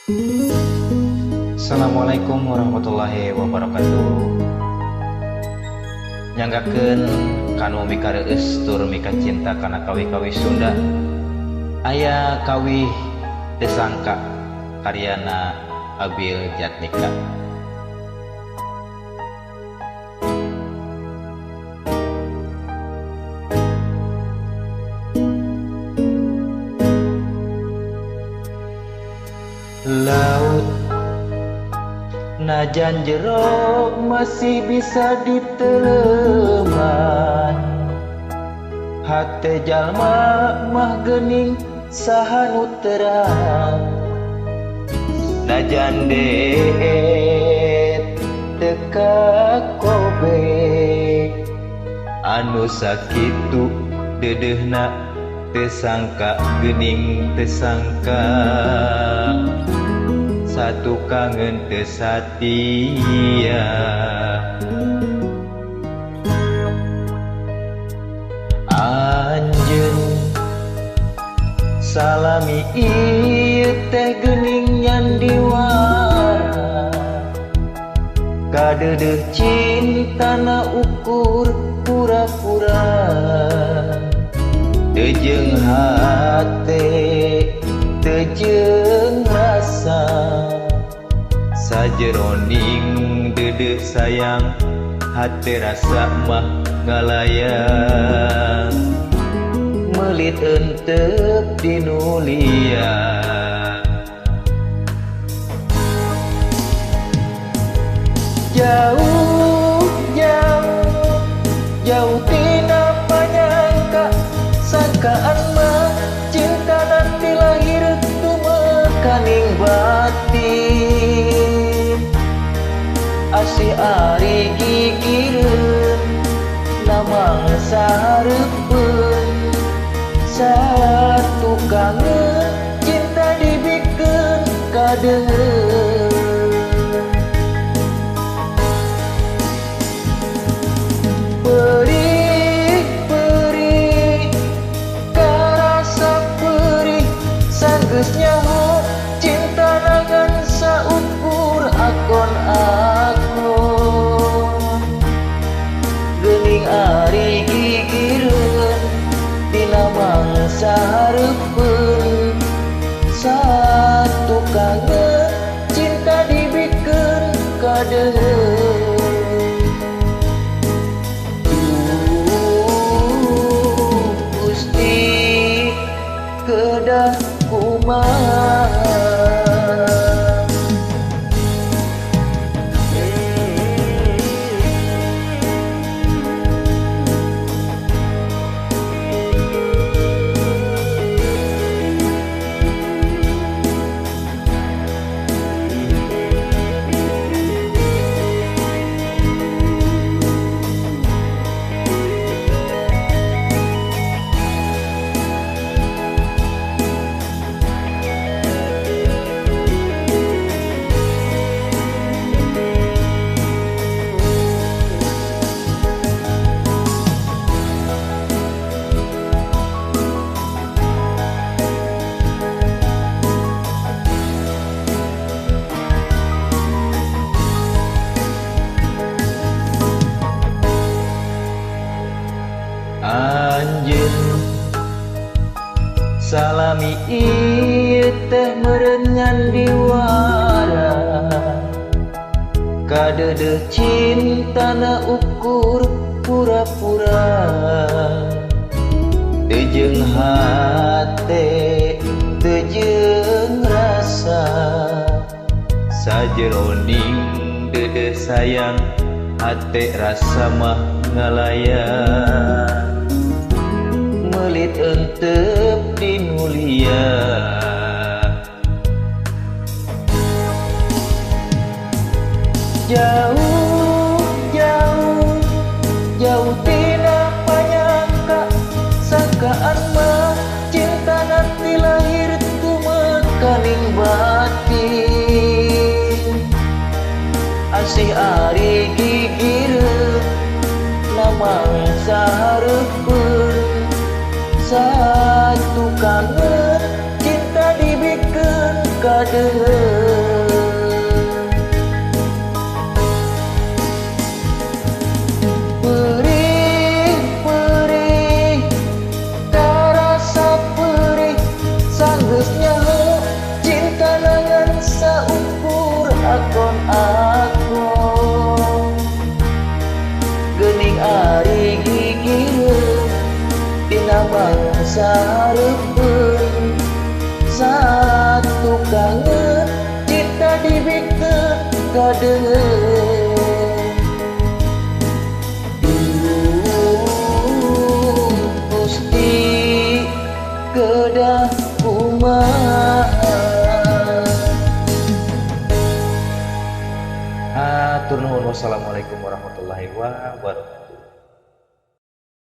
Assalamualaikum warahmatullahi wabarakatuh. Nyanggakeun kanu mikareueus tur mikacinta kana kawi-kawi Sunda. Aya kawih teu sangka karyana Abil Jatnika. Laut najan jero masih bisa diteleman, hate jalma mah geuning saha nu terang. Najan deet teu kakobe, anu sakitu deudeuhna teu sangka geuning teu sangka. Satu kangen teu satia. Anjeun salami ieu teh geuning nyandiwara, kadeudeuh cintana ukur pura-pura. Teu jeung hate teu jeung rasa, sajeroning deudeuh sayang hate rasa mah ngalayang. Meulit entep dinulia. Jauh jauh jauh tina panyangka, sangkaan mah cinta nanti lahir tumekaning batin. Asih ari gigireun namangsa hareupeun, satu kangen cinta dibikeun kadeungeun. Perih perih karasa perih, sanggeus nyaho cinta nangan saukur akon akon. Geuning ari gigireun dina mangsa hareupeun, satu kangen cinta dibikeun kadeungeun. Duh Gusti kedah kumaha. Anjeun salami ieu teh meureun nyandiwara, kadeudeuh cintana ukur pura-pura. Teu jeung hate teu jeung rasa, sajeroning deudeuh sayang hate rasa mah ngalayang. Meulit entep dinulia. Jauh jauh jauh tina panyangka, sangkaan mah cinta nanti lahir tumekaning batin. Asih ari gigireun namangsa hareupeun, satu kangen cinta dibikeun kadeungeun. mangsa hareupeun satu kangen cinta dibikeun kadeungeun. Duh Gusti kedah kumaha. Hatur nuhun, wassalamualaikum warahmatullahi wabarakatuh.